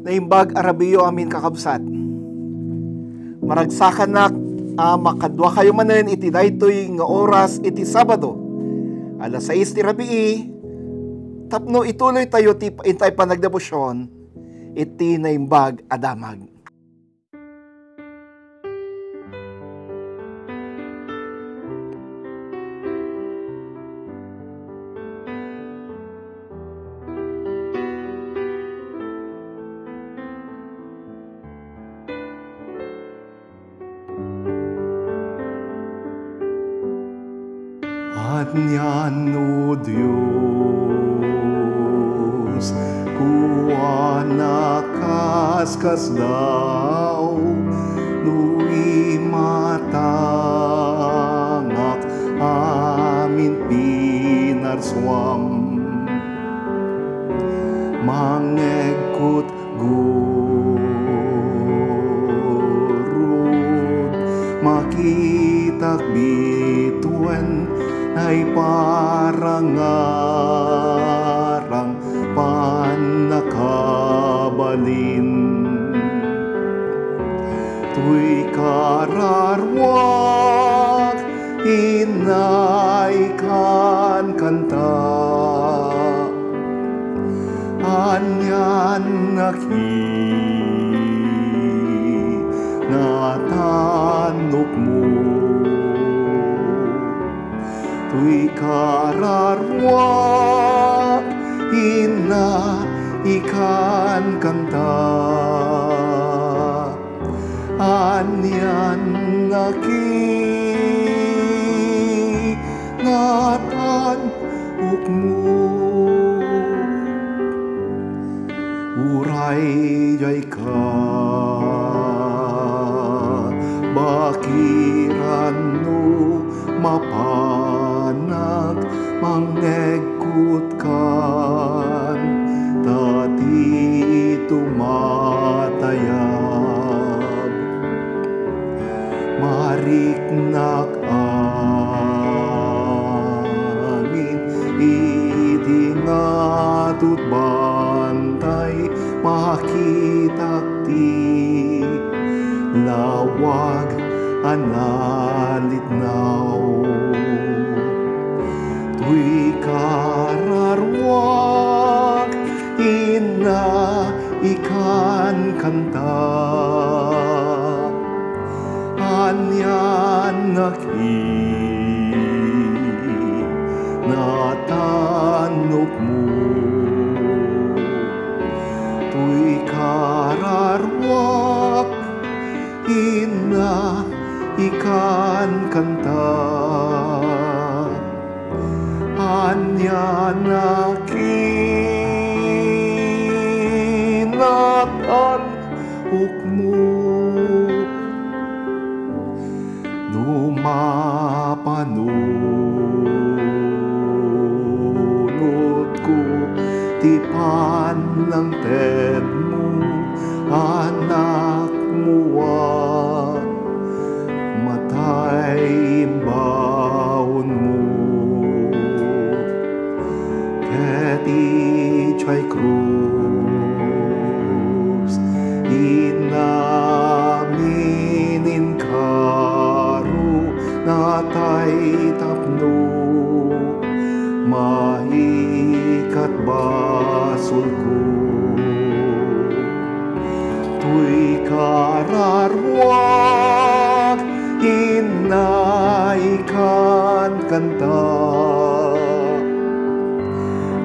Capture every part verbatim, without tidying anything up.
Naimbag a rabiiyo amin, kakabsat. Maragsakanak a makaduakayo manen iti daytoy nga oras iti Sabado, alas sais ti rabii, tapno ituloytayo ti intay panagdebosion iti Naimbag a Damag. Anian, O Dios, kuana, kaskasdaaw, no imatangak amin pinarsuam. Mangegkut gurud, makitak bituen naiparangarang pannakabalin. Toy kararuak, inna, ikankanta. Anian a kinatannokmo. Toy kararuak, inna, ikankanta. Anian a kinatannokmo. Uray diay kabakiran no mapanak mangegkutkan, ta ti tumatayab mariknak amin iti ngatut bantay, makitak ti lawag a nalitnaw. Toy kararuak, inna, ikankanta. Anian a kinatannokmo. Toy kararuak, inna, ikankanta. Anian a kinatannokmo. No mapanunotko ti panangtedmo, anakmo a matay, imbaonmo ket idiay krus, inna, amin inkaro natay tapno maikatbasolko. Toy kararuak, inna, ikankanta.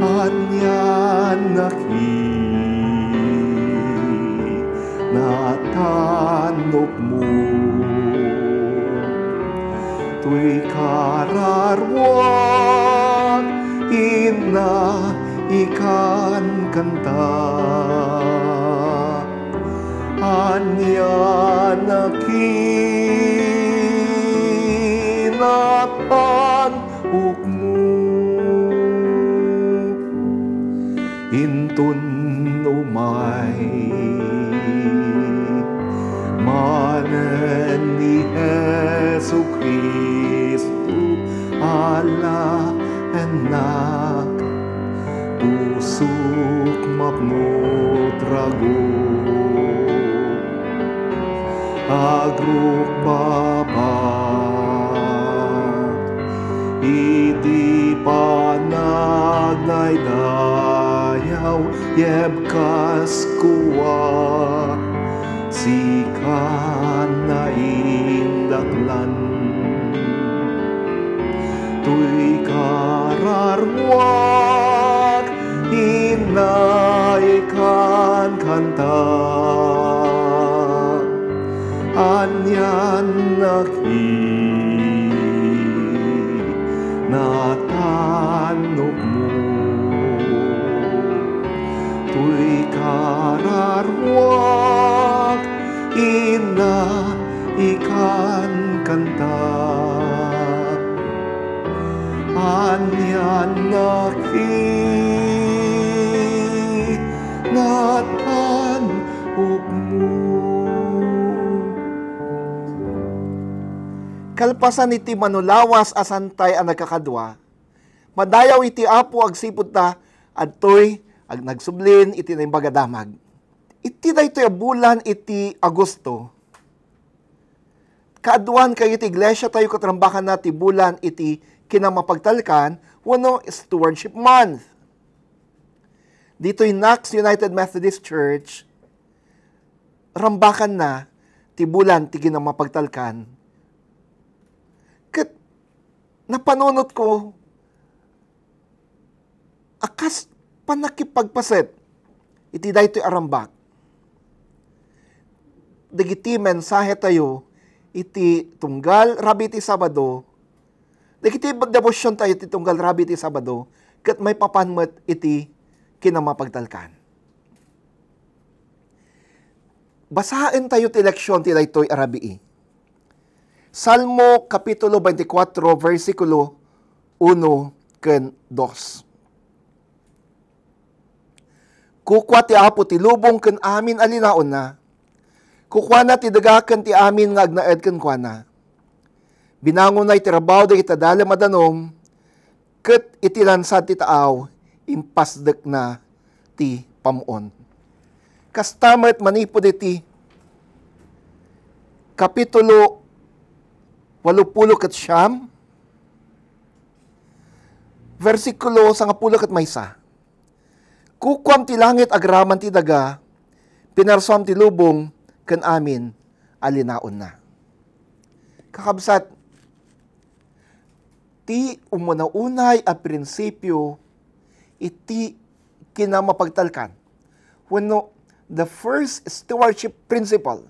Anian a kinatannokmo. Toy kararuak, inna, ikankanta. Anian a kinatannokmo. Inton umay manen ni Jesu-Cristo, alaennak, pusok mapno ti rago. Agrukbabak iti panagnaydayaw, yebkas kua, sikan naindaklan. Toy kararwak, inna, ikan kanta. Anian naki, natannokmo. Toy kararwak, inna, ikan kanta. Anian naki, natannokmo. Kalpasan iti mano lawas a santay a nagkakadua, madayaw iti Apo agsipud ta adtoy ag-, nagsublin iti Naimbag a Damag. Iti daytoy a bulan iti Agosto, kaaduan kay iti iglesiatayo ket rambakanna ti bulan iti kinamapagtalkan wenno Stewardship Month. Ditoy Knox United Methodist Church, rambakanna ti bulan ti kinamapagtalkan. Ket napanunotko a kas pannakipagpaset iti daytoy a rambak dagiti mensahetayo iti tunggal rabii ti Sabado, dagiti debosiontayo iti tunggal rabii ti Sabado, ket maipapan met iti kinamapagtalkan. Basaentayo ti leksion ti daytoy a rabii. Salmo kapitulo twenty-four, bersikulo uno ken dos. Kukua ti Apo ti lubong ken amin a linaonna. Kukuana ti daga ken ti amin nga agnaed kenkuana. Binangonna iti rabaw dagiti adalem a danum, ket iti lansad ti taaw, impasdekna ti pam-on. Kasta met manipud iti kapitulo walupulo ket siam, bersikulo sangapulo ket maysa. Kukuam ti langit agraman ti daga, pinarsuam ti lubong ken amin a linaonna. Kakabsat, ti umuna-unay a prinsipio iti kinamapagtalkan wenno the first stewardship principle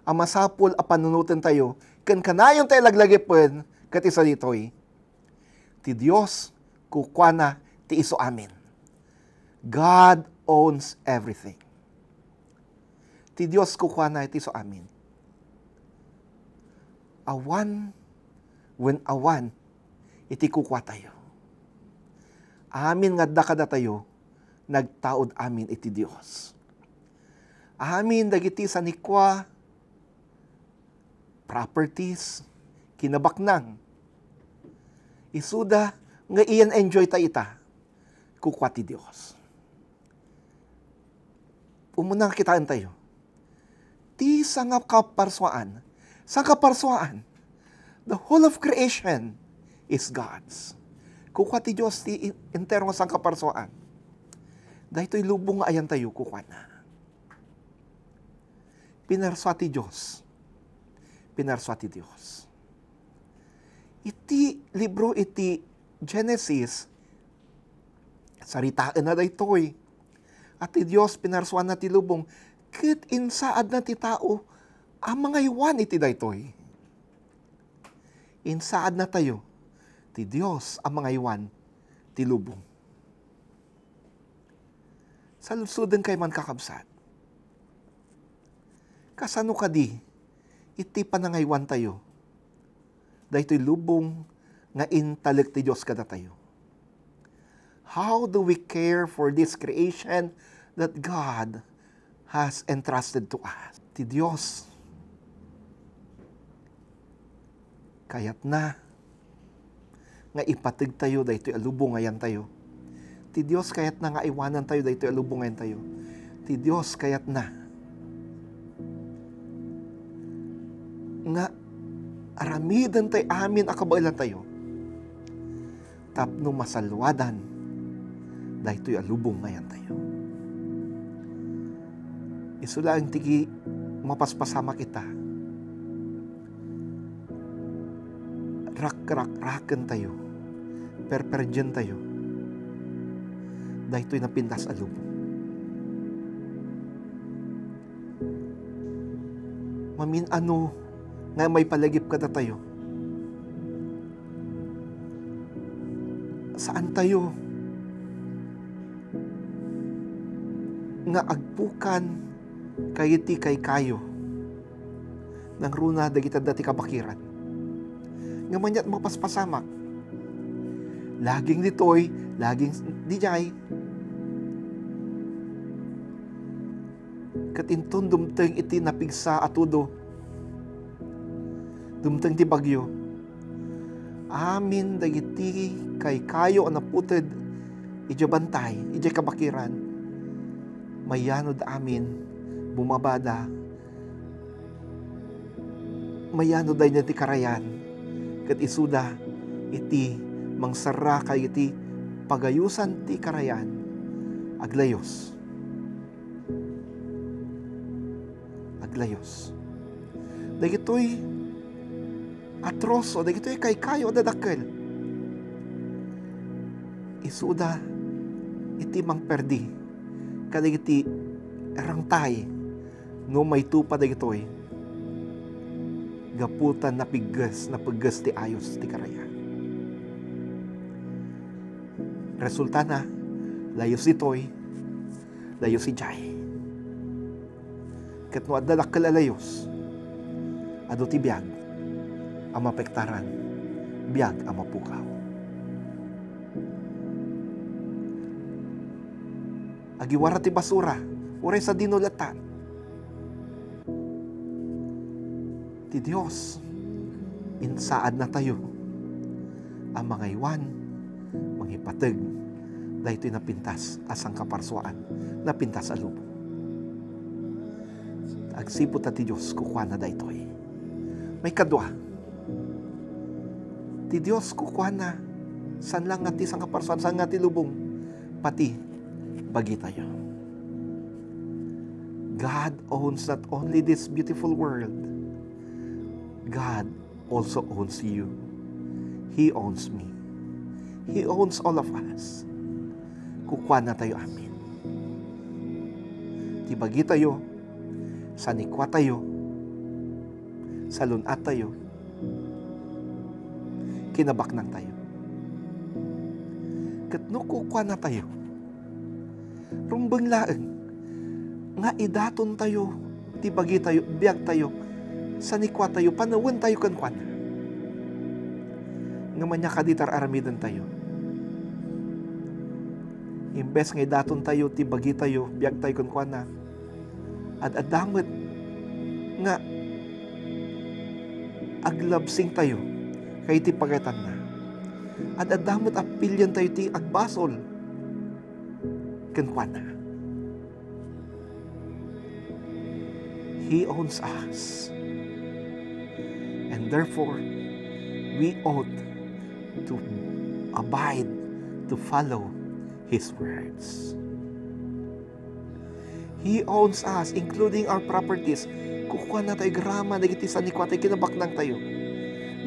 a masapul a panunotentayo ken kanayontayo laglagipen ket isu ditoy, ti Dios kukuana ti isu amin. God owns everything. Ti Dios kukuana iti isu amin. Awan wen awan iti kukuatayo. Amin nga adda kadatayo, nagtaud amin iti Dios. Amin dagiti sanikua, properties, kinabaknang. Isuda nga iyan enjoy ta ita, kukua ti Dios. Umuna nga kitaentayo. Ti sangakaparsuaan, sangakaparsuaan, the whole of creation is God's. Kukua ti Dios ti in-, entero nga sangakaparsuaan. Daytoy lubong nga ayantayo, kukuana. Pinarsua ti Dios. Pinarsua ti Dios. Iti libro iti Genesis, saritaenna daytoy. A ti Dios pinarsuanna ti lubong, ket insaadna ti tao a mangaywan iti daytoy. Insaadnatayo ti Dios a mangaywan ti lubong. Saludsodem kay man, kakabsat. Kasano kadi iti panangaywantayo daytoy lubong nga intalek ti Dios kadatayo? How do we care for this creation that God has entrusted to us? Ti Dios, kayatna nga ipategtayo daytoy a lubong nga ayantayo. Ti Dios kayatna nga aywanantayo daytoy a lubong nga ayantayo. Ti Dios kayatna nga aramiden tay amin a kabaelantayo tapno masalluadan daytoy a lubong nga ayantayo. Isu laeng ti ki-, mapaspasamak ita. Rakrakrakentayo, perperdientayo daytoy napintas a lubong. Mamin-ano nga maipalagip kadatayo. Saantayo nga agpukan kayat ti kaykayo nangruna dagiti adda ti kabakiran. Ngem aniat mapaspasamak. Laging ditoy, laging didiay. Ket inton dumteng iti napigsa a tudo, dumteng ti bagyo, amin dagiti kaykayo a naputed idiay bantay, idiay kabakiran, mayanod amin, bumabada, mayanod dayta ti karayan, ket isuda iti mangsarraka iti pagayusan ti karayan, aglayos. Aglayos. Dagitoy a troso, dagitoy kaykayo a dadakkel, isuda iti mangperdi kadagiti rangtay no maitupa dagitoy gapu ta napigges, napigges ti ayos ti karayan. Resultana, layos ditoy, layos idiay. Ket no adda dakkel a layos, adu ti biag a mapektaran, biag a mapukaw. Agiwara ti basura, uray sadino latta. Ti Dios, insaadnatayo a mangaywan, mangipateg daytoy napintas a sangkaparsuaan, napintas a lubong. Agsipud ta ti Dios kukuana daytoy. Maikadua, ti Dios kukuana, saan la nga ti sangkaparsuaan, saan nga ti lubong, pati bagitayo. God owns not only this beautiful world, God also owns you. He owns me. He owns all of us. Kukuanatayo amin. Ti bagitayo, sanikuatayo, salun-attayo, kinabaknangtayo. Ket no kukuanatayo, rumbeng laeng nga idatontayo ti bagitayo, biagtayo, sanikuatayo, panawentayo kenkuana. Ngem ania kadi ti ar-aramidentayo? Imbes nga idatontayo ti bagitayo, biagtayo kenkuana, ad-adda met nga aglabsingtayo iti pagaytanna. Ad-adda met a pilientayo ti agbasol kenkuana. He owns us. And therefore, we ought to abide, to follow His words. He owns us, including our properties. Kukuanatayo agraman dagiti sanikuatayo, kinabaknangtayo.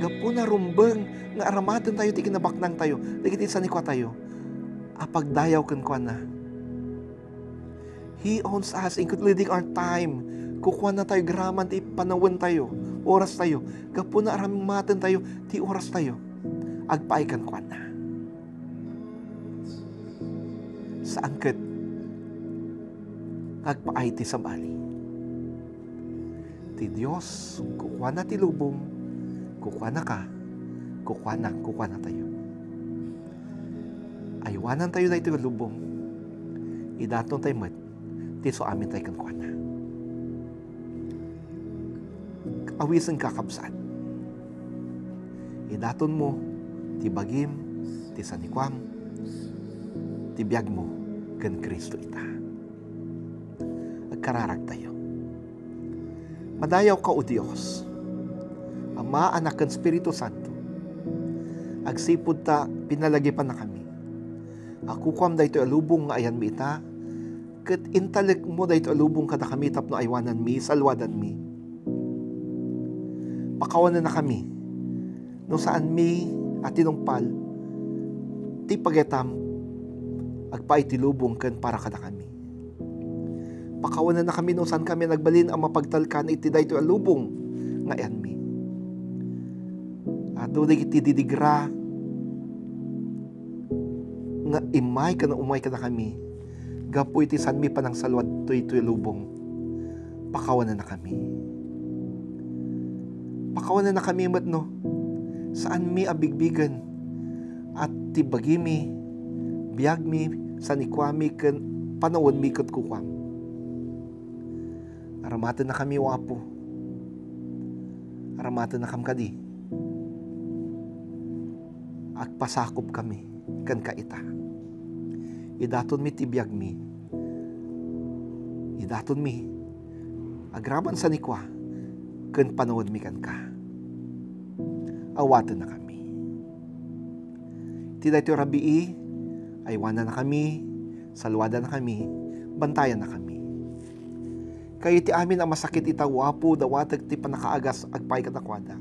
Gapuna rumbeng nga aramatentayo ti kinabaknangtayo, dagiti sanikuatayo a pagdayaw kenkuana. He owns us, including our time. Kukuanatayo agraman ti panawentayo, orastayo. Gapuna aramatentayo ti orastayo agpaay kenkuana. Saan ket nga agpaay ti sabali. Ti Dios, kukuana ti lubong, kukuanaka, kukuana, kukuanatayo. Aywanantayo daytoy a lubong, idatontayo met ti isuamintay kenkuana. Awisenka, kabsat. Idatonmo ti bagim, ti sanikuam, ti biagmo ken Cristo ita. Agkararagtayo. Madayawka, O Dios. Ama, Anak, ken Espiritu Santo. Agsipud ta pinalagipannakami. Kukuam daytoy a lubong nga ayanmi ita, ket intalekmo daytoy a lubong kadakami tapno aywananmi, salwadanmi. Pakawanennakami no saanmi a tinungpal ti pagaytam agpaay ti lubong ken para kadakami. Pakawanennakami no saankami a nagbalin a mapagtalkan iti daytoy a lubong nga ayanmi. Adu dagiti didigra nga immay ken umay kadakami gapu iti saanmi panangsalwad daytoy a lubong. Pakawanennakami. Pakawanennakami met no saanmi a bigbigen a ti bagimi, biagmi, sanikuami ken panawenmi ket kukuam. Aramatennakami, O Apo. Aramatennakam kadi. Agpasakopkami kenka ita. Idatonmi ti biagmi. Idatonmi. Agraman sanikua ken panawenmi kenka. Awatennakami. Ti daytoy rabii, aywanannakami, salwadannakami, bantayannakami. Kayo ti amin a masakit ita, O Apo, dawatek ti pannakaagas agpaay kadakuada.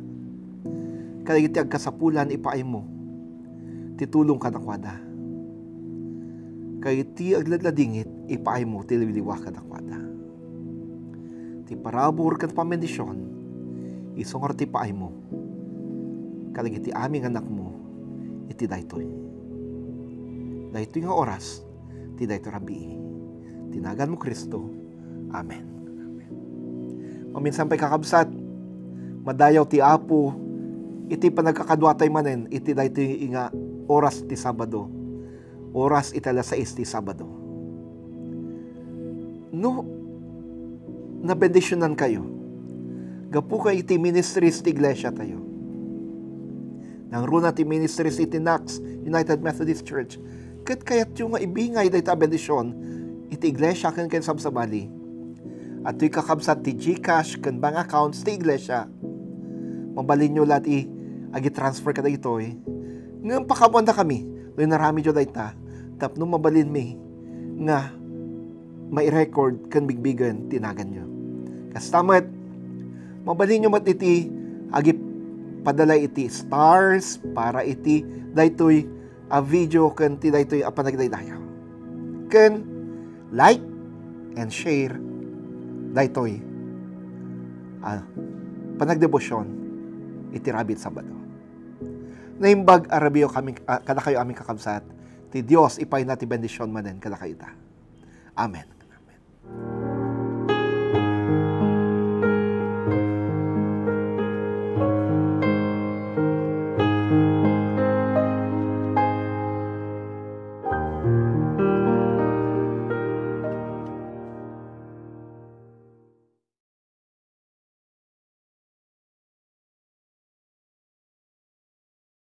Kadagiti agkasapulan, ipaaymo ti tulong kadakuada. Kayo ti agladladingit, ipaaymo ti liwliwa kadakuada. Ti parabur ken pambendision, isungar ti paaymo kadagiti amin nga anakmo iti daytoy. Daytoy nga oras, ti daytoy rabii. Ti naganmo, Cristo. Amen. Maminsan pay, kakabsat, madayaw ti Apo iti panagkakaduatay manen iti daytoy nga oras ti Sabado. Oras iti alas sais ti Sabado. No nabendisionankayo gapu kay iti ministries ti iglesia tayo. Nangruna ti ministries iti Knox United Methodist Church. Ket kayatyo nga ibingay dayta a bendision iti iglesia ken ken sabsabali. Adtoy, kakabsat, ti GCash ken bank accounts ti iglesia. Mabalinyo la ti agi-transfer kadagitoy. Ngem pakaammoandakami no inaramidyo dayta tapno mabalinmi nga mai-record ken bigbigen ti naganyo. Kasta met, mabalinyo met iti agipadala iti stars para iti daytoy a video ken ti daytoy a panagdaydayaw. Ken like and share daytoy a panagdebosion iti rabii a Sabado. Naimbag a rabiiyo kami, a, kadakayo amin, kakabsat. Ti Dios ipayna ti bendision manen kadakayo ita. Amen. Amen.